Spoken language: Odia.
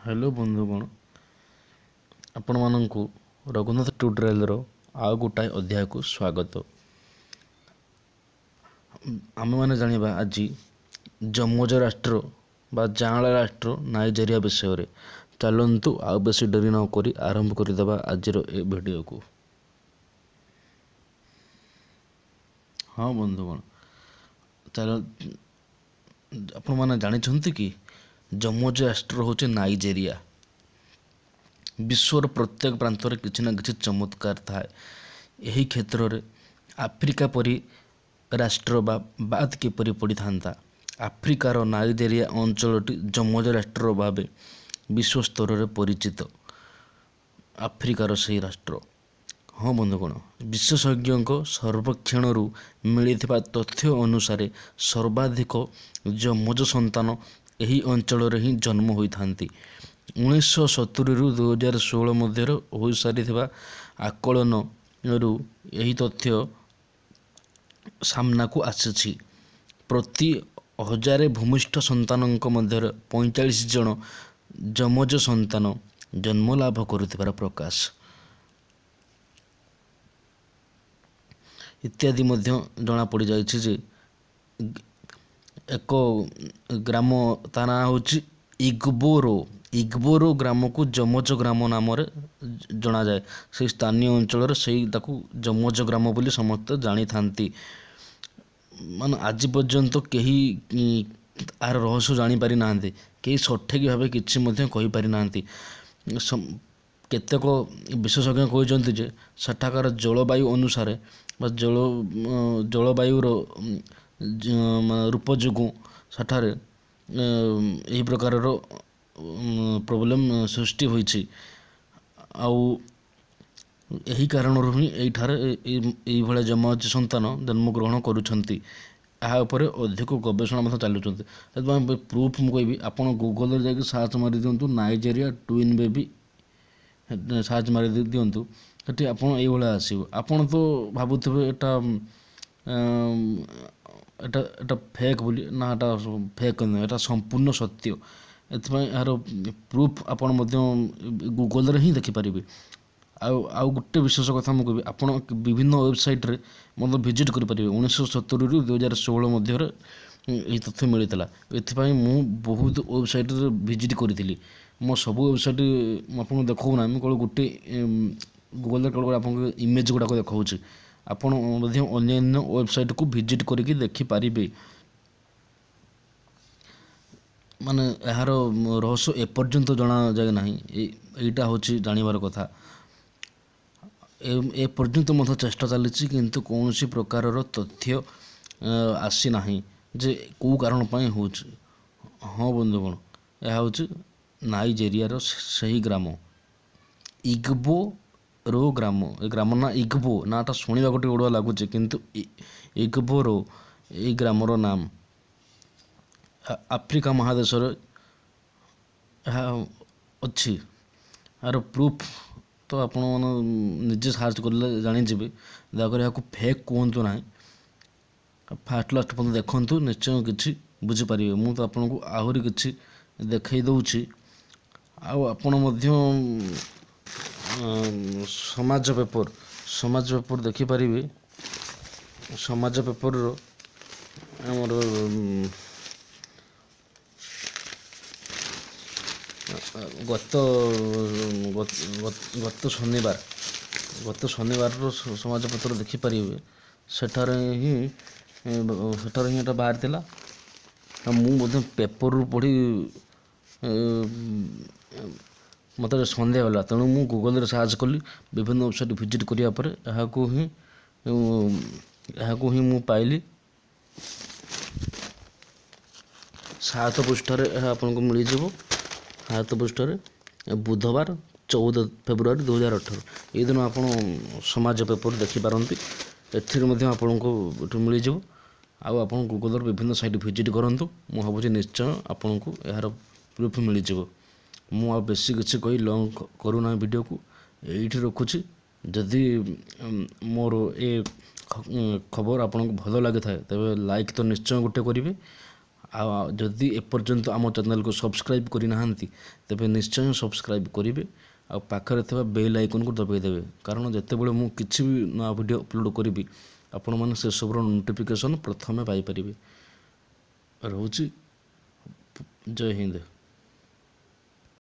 ହ୍ୟାଲୋ ବନ୍ଧୁଗଣ, ଆପଣମାନଙ୍କୁ ରଘୁନାଥ ଟ୍ୟୁଟୋରିଆଲର ଆଉ ଗୋଟାଏ ଅଧ୍ୟାୟକୁ ସ୍ୱାଗତ। ଆମେମାନେ ଜାଣିବା ଆଜି ଯମଜ ରାଷ୍ଟ୍ର ବା ଯାଆଁଳା ରାଷ୍ଟ୍ର ନାଇଜେରିଆ ବିଷୟରେ। ଚାଲନ୍ତୁ ଆଉ ବେଶୀ ଡେରି ନକରି ଆରମ୍ଭ କରିଦେବା ଆଜିର ଏ ଭିଡ଼ିଓକୁ। ହଁ ବନ୍ଧୁଗଣ, ଚାଲ, ଆପଣମାନେ ଜାଣିଛନ୍ତି କି ଯମଜ ରାଷ୍ଟ୍ର ହେଉଛି ନାଇଜେରିଆ। ବିଶ୍ୱର ପ୍ରତ୍ୟେକ ପ୍ରାନ୍ତରେ କିଛି ନା କିଛି ଚମତ୍କାର ଥାଏ। ଏହି କ୍ଷେତ୍ରରେ ଆଫ୍ରିକା ପରି ରାଷ୍ଟ୍ର ବା ବାଦ୍ କିପରି ପଡ଼ିଥାନ୍ତା? ଆଫ୍ରିକାର ନାଇଜେରିଆ ଅଞ୍ଚଳଟି ଯମଜ ରାଷ୍ଟ୍ର ଭାବେ ବିଶ୍ୱ ସ୍ତରରେ ପରିଚିତ। ଆଫ୍ରିକାର ସେହି ରାଷ୍ଟ୍ର। ହଁ ବନ୍ଧୁଗଣ, ବିଶେଷଜ୍ଞଙ୍କ ସର୍ବେକ୍ଷଣରୁ ମିଳିଥିବା ତଥ୍ୟ ଅନୁସାରେ ସର୍ବାଧିକ ଯମଜ ସନ୍ତାନ ଏହି ଅଞ୍ଚଳରେ ହିଁ ଜନ୍ମ ହୋଇଥାନ୍ତି। 1970ରୁ 2016 ମଧ୍ୟରେ ହୋଇସାରିଥିବା ଆକଳନରୁ ଏହି ତଥ୍ୟ ସାମ୍ନାକୁ ଆସିଛି। ପ୍ରତି 1000 ଭୂମିଷ୍ଠ ସନ୍ତାନଙ୍କ ମଧ୍ୟରେ 45 ଜଣ ଯମଜ ସନ୍ତାନ ଜନ୍ମ ଲାଭ କରୁଥିବାର ପ୍ରକାଶ। ଇତ୍ୟାଦି ମଧ୍ୟ ଜଣାପଡ଼ିଯାଇଛି ଯେ ଏକ ଗ୍ରାମ, ତା ନାଁ ହେଉଛି ଇଗ୍ବୋରୋ। ଇଗ୍ବୋରୋ ଗ୍ରାମକୁ ଯମଜ ଗ୍ରାମ ନାମରେ ଜଣାଯାଏ। ସେଇ ସ୍ଥାନୀୟ ଅଞ୍ଚଳରେ ସେଇ ତାକୁ ଯମଜ ଗ୍ରାମ ବୋଲି ସମସ୍ତେ ଜାଣିଥାନ୍ତି। ମାନେ ଆଜି ପର୍ଯ୍ୟନ୍ତ କେହି ଏହାର ରହସ୍ୟ ଜାଣିପାରି ନାହାନ୍ତି, କେହି ସଠିକ୍ ଭାବେ କିଛି ମଧ୍ୟ କହିପାରି ନାହାନ୍ତି। କେତେକ ବିଶେଷଜ୍ଞ କହିଛନ୍ତି ଯେ ସେଠାକାର ଜଳବାୟୁ ଅନୁସାରେ ବା ଜଳବାୟୁର ରୂପ ଯୋଗୁଁ ସେଠାରେ ଏହି ପ୍ରକାରର ପ୍ରୋବ୍ଲେମ୍ ସୃଷ୍ଟି ହୋଇଛି। ଆଉ ଏହି କାରଣରୁ ହିଁ ଏଇଠାରେ ଏଇଭଳିଆ ଯମଜ ସନ୍ତାନ ଜନ୍ମଗ୍ରହଣ କରୁଛନ୍ତି। ଏହା ଉପରେ ଅଧିକ ଗବେଷଣା ମଧ୍ୟ ଚାଲୁଛନ୍ତି। ସେଥିପାଇଁ ପ୍ରୁଫ୍ ମୁଁ କହିବି, ଆପଣ ଗୁଗଲରେ ଯାଇକି ସର୍ଚ୍ଚ ମାରି ଦିଅନ୍ତୁ ନାଇଜେରିଆ ଟୁଇନ୍ ବେବି, ସର୍ଚ୍ଚ ମାରି ଦିଅନ୍ତୁ, ସେଠି ଆପଣ ଏଇଭଳିଆ ଆସିବ। ଆପଣ ତ ଭାବୁଥିବେ ଏଟା ଏଟା ଏଟା ଫେକ୍ ବୋଲି। ନା, ଏଟା ଫେକ୍ ନୁହେଁ, ଏଟା ସମ୍ପୂର୍ଣ୍ଣ ସତ୍ୟ। ଏଥିପାଇଁ ଏହାର ପ୍ରୁଫ୍ ଆପଣ ମଧ୍ୟ ଗୁଗଲରେ ହିଁ ଦେଖିପାରିବେ। ଆଉ ଗୋଟେ ବିଶେଷ କଥା ମୁଁ କହିବି, ଆପଣ ବିଭିନ୍ନ ୱେବସାଇଟ୍ରେ ମଧ୍ୟ ଭିଜିଟ୍ କରିପାରିବେ। 1970ରୁ 2016 ମଧ୍ୟରେ ଏହି ତଥ୍ୟ ମିଳିଥିଲା। ଏଥିପାଇଁ ମୁଁ ବହୁତ ୱେବସାଇଟ୍ରେ ଭିଜିଟ୍ କରିଥିଲି। ମୋ ସବୁ ୱେବସାଇଟ୍ ମୁଁ ଆପଣଙ୍କୁ ଦେଖାଉନାହିଁ, ମୁଁ କେବଳ ଗୋଟେ ଗୁଗଲରେ କେବଳ ଆପଣଙ୍କୁ ଇମେଜ୍ ଗୁଡ଼ାକ ଦେଖାଉଛି। ଆପଣ ମଧ୍ୟ ଅନ୍ୟାନ୍ୟ ୱେବସାଇଟ୍କୁ ଭିଜିଟ୍ କରିକି ଦେଖିପାରିବେ। ମାନେ ଏହାର ରହସ୍ୟ ଏପର୍ଯ୍ୟନ୍ତ ଜଣାଯାଏ ନାହିଁ। ଏଇଟା ହେଉଛି ଜାଣିବାର କଥା। ଏପର୍ଯ୍ୟନ୍ତ ମଧ୍ୟ ଚେଷ୍ଟା ଚାଲିଛି, କିନ୍ତୁ କୌଣସି ପ୍ରକାରର ତଥ୍ୟ ଆସିନାହିଁ ଯେ କେଉଁ କାରଣ ପାଇଁ ହେଉଛି। ହଁ ବନ୍ଧୁଗଣ, ଏହା ହେଉଛି ନାଇଜେରିଆର ସେହି ଗ୍ରାମ ଇଗ୍ବୋ ରୋ ଗ୍ରାମ। ଏ ଗ୍ରାମ ନାଁ ଇଗ୍ବୋ, ନାଁଟା ଶୁଣିବାକୁ ଟିକେ ଅଡ଼ୁଆ ଲାଗୁଛି, କିନ୍ତୁ ଇଗ୍ବୋ ରୋ ଏଇ ଗ୍ରାମର ନାମ। ଆଫ୍ରିକା ମହାଦେଶରେ ଏହା ଅଛି। ଏହାର ପ୍ରୁଫ୍ ତ ଆପଣମାନେ ନିଜେ ସର୍ଚ୍ଚ କଲେ ଜାଣିଯିବେ। ଦୟାକରି ଏହାକୁ ଫେକ୍ କୁହନ୍ତୁ ନାହିଁ। ଫାଷ୍ଟ ଲାଷ୍ଟ ପର୍ଯ୍ୟନ୍ତ ଦେଖନ୍ତୁ, ନିଶ୍ଚୟ କିଛି ବୁଝିପାରିବେ। ମୁଁ ତ ଆପଣଙ୍କୁ ଆହୁରି କିଛି ଦେଖାଇ ଦେଉଛି। ଆଉ ଆପଣ ମଧ୍ୟ ସମାଜ ପେପର, ସମାଜ ପେପର ଦେଖିପାରିବେ। ସମାଜ ପେପରର ଆମର ଗତ ଗତ ଶନିବାର, ଗତ ଶନିବାରର ସମାଜପତ୍ର ଦେଖିପାରିବେ। ସେଠାରେ ହିଁ ଏଇଟା ବାହାରିଥିଲା। ଆଉ ମୁଁ ମଧ୍ୟ ପେପରରୁ ପଢ଼ି ମୋତେ ସନ୍ଦେହ ହେଲା, ତେଣୁ ମୁଁ ଗୁଗଲରେ ସର୍ଚ୍ଚ କଲି। ବିଭିନ୍ନ ୱେବସାଇଟ୍ ଭିଜିଟ୍ କରିବା ପରେ ଏହାକୁ ହିଁ ମୁଁ ପାଇଲି। 7 ପୃଷ୍ଠାରେ ଏହା ଆପଣଙ୍କୁ ମିଳିଯିବ। 7 ପୃଷ୍ଠାରେ ବୁଧବାର 14 ଫେବୃଆରୀ 2018 ଏଇ ଦିନ ଆପଣ ସମାଜ ପେପର ଦେଖିପାରନ୍ତି। ଏଥିରେ ମଧ୍ୟ ଆପଣଙ୍କୁ ଏଠୁ ମିଳିଯିବ। ଆଉ ଆପଣ ଗୁଗଲର ବିଭିନ୍ନ ସାଇଟ୍ ଭିଜିଟ୍ କରନ୍ତୁ, ମୁଁ ଭାବୁଛି ନିଶ୍ଚୟ ଆପଣଙ୍କୁ ଏହାର ପ୍ରୁଫ୍ ମିଳିଯିବ। ମୁଁ ଆଉ ବେଶୀ କିଛି କହି ଲଙ୍ଗ୍ କରୁନାହିଁ ଭିଡ଼ିଓକୁ, ଏଇଠି ରଖୁଛି। ଯଦି ମୋର ଏ ଖବର ଆପଣଙ୍କୁ ଭଲ ଲାଗିଥାଏ, ତେବେ ଲାଇକ୍ ତ ନିଶ୍ଚୟ ଗୋଟେ କରିବେ। ଆଉ ଯଦି ଏପର୍ଯ୍ୟନ୍ତ ଆମ ଚ୍ୟାନେଲକୁ ସବସ୍କ୍ରାଇବ୍ କରିନାହାନ୍ତି, ତେବେ ନିଶ୍ଚୟ ସବସ୍କ୍ରାଇବ୍ କରିବେ ଆଉ ପାଖରେ ଥିବା ବେଲ୍ ଆଇକନ୍କୁ ଦବାଇ ଦେବେ, କାରଣ ଯେତେବେଳେ ମୁଁ କିଛି ବି ନୂଆ ଭିଡ଼ିଓ ଅପଲୋଡ଼ କରିବି, ଆପଣମାନେ ସେସବୁର ନୋଟିଫିକେସନ୍ ପ୍ରଥମେ ପାଇପାରିବେ। ରହୁଛି, ଜୟ ହିନ୍ଦ।